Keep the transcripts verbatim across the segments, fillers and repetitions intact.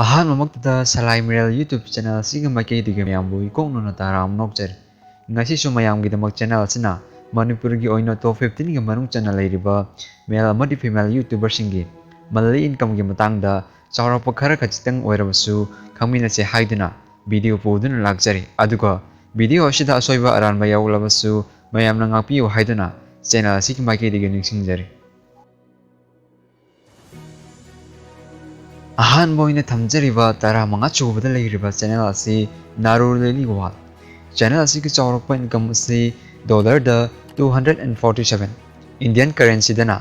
ꯑꯍꯥꯟꯕꯃꯛꯇꯗ ꯁꯂꯥꯏ ꯃꯤꯔꯦꯜ YouTube channel ꯑꯁꯤꯒꯤ ꯃꯥꯏꯀꯩꯗꯒꯤ ꯃꯌꯥꯝꯕꯨ ꯏꯀꯣꯛꯅꯅ ꯇꯔꯥꯝꯅ ꯑꯣꯛꯆꯔꯤ꯫ ꯉꯁꯤꯁꯨ ꯃꯌꯥꯝꯒꯤꯗꯃꯛ channel ꯑꯁꯤꯅ ꯃꯅꯤꯄꯨꯔꯒꯤ ꯑꯣꯏꯅ top fifteen ꯒꯤ ꯃꯅꯨꯡ ꯆꯟꯅ ꯂꯩꯔꯤꯕ male ꯑꯃꯗꯤ female YouTuber ꯁꯤꯡꯒꯤ monthly income ꯒꯤ ꯃꯇꯥꯡꯗ ꯆꯥꯎꯔꯥꯛꯄ ꯈꯔ ꯈꯖꯤꯛꯇꯪ ꯑꯣꯏꯔꯕꯁꯨ ꯈꯪꯃꯤꯟꯅꯁꯦ ꯍꯥꯏꯗꯨꯅ video ꯄꯨꯗꯨꯅ ꯂꯥꯛꯆꯔꯤ꯫ ꯑꯗꯨꯒ video ꯑꯁꯤꯗ ꯑꯁꯣꯏꯕ ꯑꯔꯥꯟꯕ ꯌꯥꯎꯂꯕꯁꯨ ꯃꯌꯥꯝꯅ ꯉꯥꯛꯄꯤꯌꯨ ꯍꯥꯏꯗꯨꯅ channel ꯑꯁꯤꯒꯤ ꯃꯥꯏꯀꯩꯗꯒꯤ ꯅꯤꯡꯁꯤꯡꯖꯔꯤ꯫ ꯑꯍꯥꯟꯕ ꯑꯣꯏꯅ ꯊꯝꯖꯔꯤꯕ ꯇꯔꯥꯃꯉꯥ ꯁꯨꯕꯗ ꯂꯩꯔꯤꯕ channel ꯑꯁꯤ ꯅꯥꯔꯨ ꯂꯤꯂꯤ ꯋꯥꯜ꯫ Channel ꯑꯁꯤꯒꯤ ꯆꯥꯎꯔꯛꯄ income ꯑꯁꯤ dollar the two hundred and forty seven, Indian currency ꯗꯅ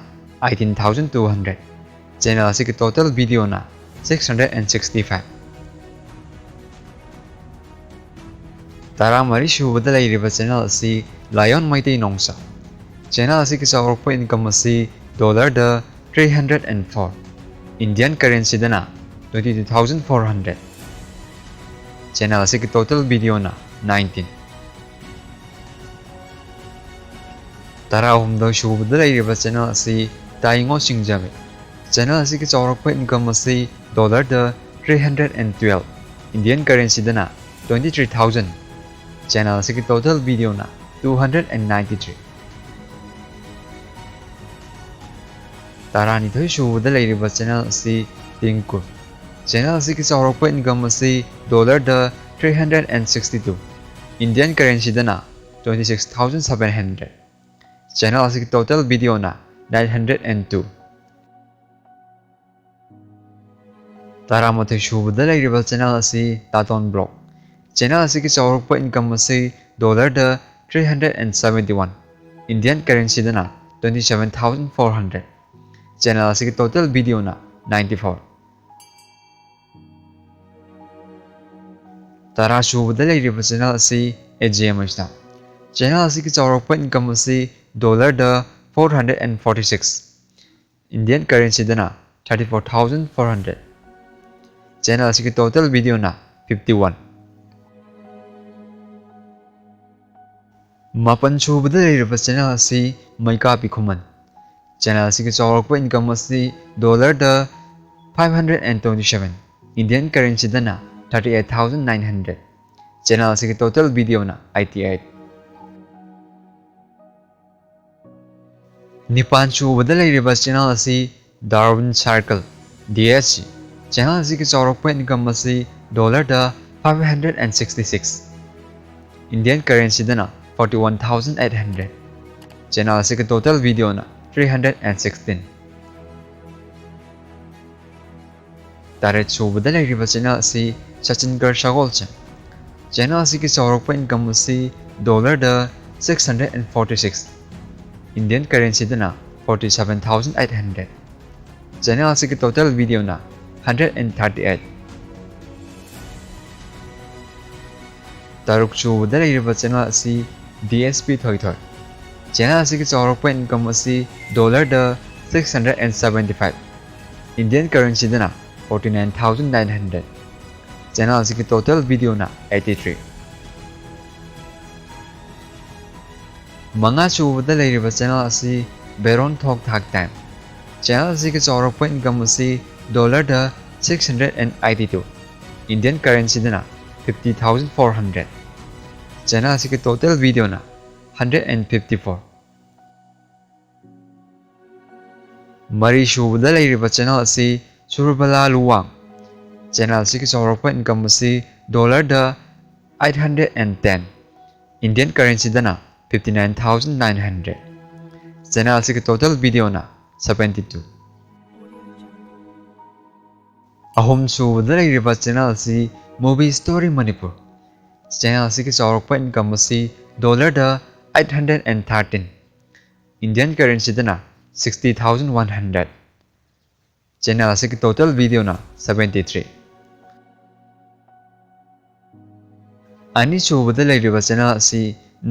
eighteen thousand two hundred꯫ Channel ꯑꯁꯤꯒꯤ total video ꯅ six hundred and sixty five꯫ ꯇꯔꯥꯃꯔꯤ ꯁꯨꯕꯗ ꯂꯩꯔꯤꯕ channel ꯑꯁꯤ ꯂꯥꯏꯌꯣꯟ ꯃꯩꯇꯩ ꯅꯣꯡꯆꯥ꯫ Channel ꯑꯁꯤꯒꯤ ꯆꯥꯎꯔꯛꯄ income ꯑꯁꯤ dollar the three hundred and four, Indian currency ꯗꯅ twenty two thousand four hundred꯫ Channel ꯑꯁꯤꯒꯤ total video ꯅ nineteen꯫ ꯇꯔꯥꯍꯨꯝꯗꯣꯏ ꯁꯨꯕꯗ ꯂꯩꯔꯤꯕ channel ꯑꯁꯤ ꯇꯥꯏꯉꯣ ꯁꯤꯡꯖꯃꯩ꯫ Channel ꯑꯁꯤꯒꯤ ꯆꯥꯎꯔꯛꯄ income ꯑꯁꯤ dollar the three hundred and twelve, Indian currency ꯗꯅ twenty three thousand꯫ Channel ꯑꯁꯤꯒꯤ total video ꯅ two hundred and ninety three꯫ ꯇꯔꯥꯅꯤꯊꯣꯏ ꯁꯨꯕꯗ ꯂꯩꯔꯤꯕ channel ꯑꯁꯤ ꯇꯤꯡꯀꯨ꯫ Channel ꯑꯁꯤꯒꯤ ꯆꯥꯎꯔꯛꯄ income ꯑꯁꯤ dollar the three hundred and sixty two, Indian currency ꯗꯅ twenty six thousand seven hundred꯫ Channel ꯑꯁꯤꯒꯤ total video ꯅ nine hundred and two꯫ ꯇꯔꯥꯃꯥꯊꯣꯏ ꯁꯨꯕꯗ ꯂꯩꯔꯤꯕ channel ꯑꯁꯤ ꯇꯥꯇꯣꯟ vlog꯫ Channel ꯑꯁꯤꯒꯤ ꯆꯥꯎꯔꯛꯄ income ꯑꯁꯤ dollar the three hundred and seventy one, Indian currency ꯗꯅ twenty seven thousand four hundred꯫ Channel ꯑꯁꯤꯒꯤ total video ꯅ ninety four꯫ ꯇꯔꯥ ꯁꯨꯕꯗ ꯂꯩꯔꯤꯕ channel ꯑꯁꯤ ꯑꯦ ꯖꯦ ꯑꯦꯝ ꯑꯩꯆ ꯅ꯫ Channel ꯑꯁꯤꯒꯤ ꯆꯥꯎꯔꯛꯄ income ꯑꯁꯤ dollar the four hundred and forty six, Indian currency ꯗꯅ thirty four thousand four hundred꯫ Channel ꯑꯁꯤꯒꯤ total video ꯅ fifty one꯫ ꯃꯥꯄꯟ ꯁꯨꯕꯗ ꯂꯩꯔꯤꯕ channel ꯑꯁꯤ ꯃꯩꯀꯥꯄꯤ ꯈꯨꯃꯟ꯫ Channel ꯑꯁꯤꯒꯤ ꯆꯥꯎꯔꯛꯄ income ꯑꯁꯤ dollar the five hundred and twenty seven, Indian currencyꯗꯅ thirty eight thousand nine hundred꯫ Channel ꯑꯁꯤꯒꯤ total videoꯅ eighty eight꯫ ꯅꯤꯄꯥꯟ ꯁꯨꯕꯗ ꯂꯩꯔꯤꯕ channel ꯑꯁꯤ Darwin Circle, D S C꯫ Channel ꯑꯁꯤꯒꯤ ꯆꯥꯎꯔꯛꯄ income ꯑꯁꯤ dollarꯗ five hundred and sixty six꯫ Indian currencyꯗꯅ forty one thousand eight hundred꯫ Channel ꯑꯁꯤꯒꯤ total videoꯅ three hundred and sixteen꯫ ꯇꯔꯦꯠ ꯁꯨꯕꯗ ꯂꯩꯔꯤꯕ channel ꯑꯁꯤ Sachingarh Sagolcha꯫ Channel ꯑꯁꯤꯒꯤ ꯆꯥꯎꯔꯛꯄ income ꯑꯁꯤ dollarꯗ six hundred and forty six, Indian currencyꯗꯅ forty seven thousand eight hundred꯫ Channel ꯑꯁꯤꯒꯤ total videoꯅ hundred and thirty eight꯫ ꯇꯔꯨꯛ ꯁꯨꯕꯗ ꯂꯩꯔꯤꯕ channel ꯑꯁꯤ D S P Thoithoi꯫ Channel ꯑꯁꯤꯒꯤ ꯆꯥꯎꯔꯛꯄ income ꯑꯁꯤ dollarꯗ six hundred and seventy five, Indian currencyꯗꯅ forty nine thousand nine hundred꯫ Channel ꯑꯁꯤꯒꯤ total videoꯅ eighty three꯫ ꯃꯉꯥ ꯁꯨꯕꯗ ꯂꯩꯔꯤꯕ channel ꯑꯁꯤ Beron Thok Thak Time꯫ Channel ꯑꯁꯤꯒꯤ ꯆꯥꯎꯔꯛꯄ income ꯑꯁꯤ dollarꯗ six hundred and eighty two, Indian currencyꯗꯅ fifty thousand four hundred꯫ Channel ꯑꯁꯤꯒꯤ total videoꯅ hundred and fifty four꯫ ꯃꯔꯤ ꯁꯨꯕꯗ ꯂꯩꯔꯤꯕ channel ꯑꯁꯤ Surbala Luwang꯫ Channel ꯑꯁꯤꯒꯤ ꯆꯥꯎꯔꯛꯄ income ꯑꯁꯤ dollarꯗ eight hundred and ten, Indian currencyꯗꯅ fifty nine thousand nine hundred꯫ Channel ꯑꯁꯤꯒꯤ total videona seventy two꯫ ꯑꯍꯨꯝ ꯁꯨꯕꯗ ꯂꯩꯔꯤꯕ channel ꯑꯁꯤ Movie Story Manipur꯫ Channel ꯑꯁꯤꯒꯤ ꯆꯥꯎꯔꯛꯄ income ꯑꯁꯤ dollarꯗ eight hundred and thirteen, Indian currencyꯗꯅ sixty thousand one hundred꯫ Channel ꯑꯁꯤꯒꯤ total videona seventy three꯫ ꯑꯅꯤꯁꯨꯕꯗ ꯂꯩꯔꯤꯕ channel ꯑꯁꯤ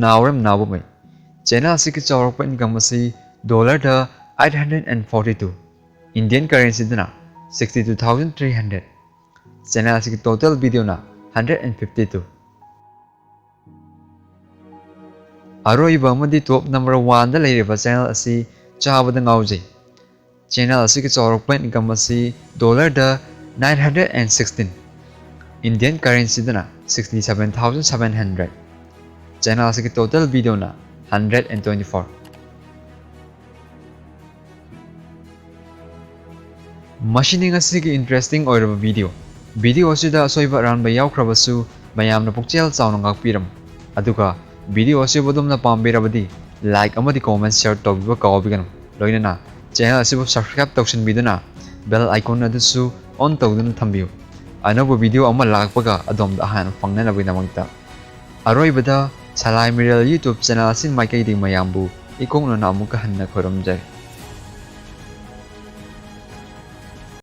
Naorem Naobamei꯫ Channel ꯑꯁꯤꯒꯤ ꯆꯥꯎꯔꯛꯄ income ꯑꯁꯤ dollarꯗ eight hundred and forty two, Indian currencyꯗꯅ sixty two thousand three hundred꯫ Channel ꯑꯁꯤꯒꯤ total videona hundred and fifty two꯫ ꯑꯔꯣꯏꯕ ꯑꯃꯗꯤ top number oneꯗ ꯂꯩꯔꯤꯕ channel ꯑꯁꯤ ꯆꯥꯕꯗ ꯉꯥꯎꯖꯩ꯫ Channel ꯑꯁꯤꯒꯤ ꯆꯥꯎꯔꯛꯄ income ꯑꯁꯤ dollarꯗ Nine hundred and sixteen, Indian currency ꯗꯅ sixty seven thousand seven hundred, channel ꯑꯁꯤꯒꯤ total video ꯅ hundred and twenty four꯫ ꯃꯁꯤꯅꯤ ꯉꯁꯤꯒꯤ interesting ꯑꯣꯏꯔꯕ video꯫ Video ꯑꯁꯤꯗ ꯑꯁꯣꯏꯕ ꯑꯔꯥꯟꯕ ꯌꯥꯎꯈ꯭ꯔꯕꯁꯨ ꯃꯌꯥꯝꯅ ꯄꯨꯛꯆꯦꯜ ꯆꯥꯎꯅ ꯉꯥꯛꯄꯤꯔꯝꯃꯨ꯫ ꯑꯗꯨꯒ video ꯑꯁꯤꯕꯨ ꯑꯗꯣꯝꯅ ꯄꯥꯝꯕꯤꯔꯕꯗꯤ like ꯑꯃꯗꯤ comment share ꯇꯧꯕꯤꯕ ꯀꯥꯎꯕꯤꯒꯅꯨ꯫ ꯂꯣꯏꯅꯅ channel ꯑꯁꯤꯕꯨ subscribe ꯇꯧꯁꯤꯟꯕꯤꯗꯨꯅ bell icon ꯑꯗꯨꯁꯨ on ꯇꯧꯗꯨꯅ ꯊꯝꯕꯤꯌꯨ꯫ ꯑꯅꯧꯕ video ꯑꯃ ꯂꯥꯛꯄꯒ ꯑꯗꯣꯝꯗ ꯑꯍꯥꯟꯕ ꯐꯪꯅꯅꯕꯒꯤꯗꯃꯛꯇ꯫ ꯑꯔꯣꯏꯕꯗ ꯁꯂꯥꯏ ꯃꯤꯔꯦꯜ YouTube channel ꯑꯁꯤ ꯃꯥꯏꯀꯩꯗꯒꯤ ꯃꯌꯥꯝꯕꯨ ꯏꯀꯣꯛꯅꯅ ꯑꯃꯨꯛꯀ ꯍꯟꯅ ꯈꯨꯔꯨꯝꯖꯔꯤ꯫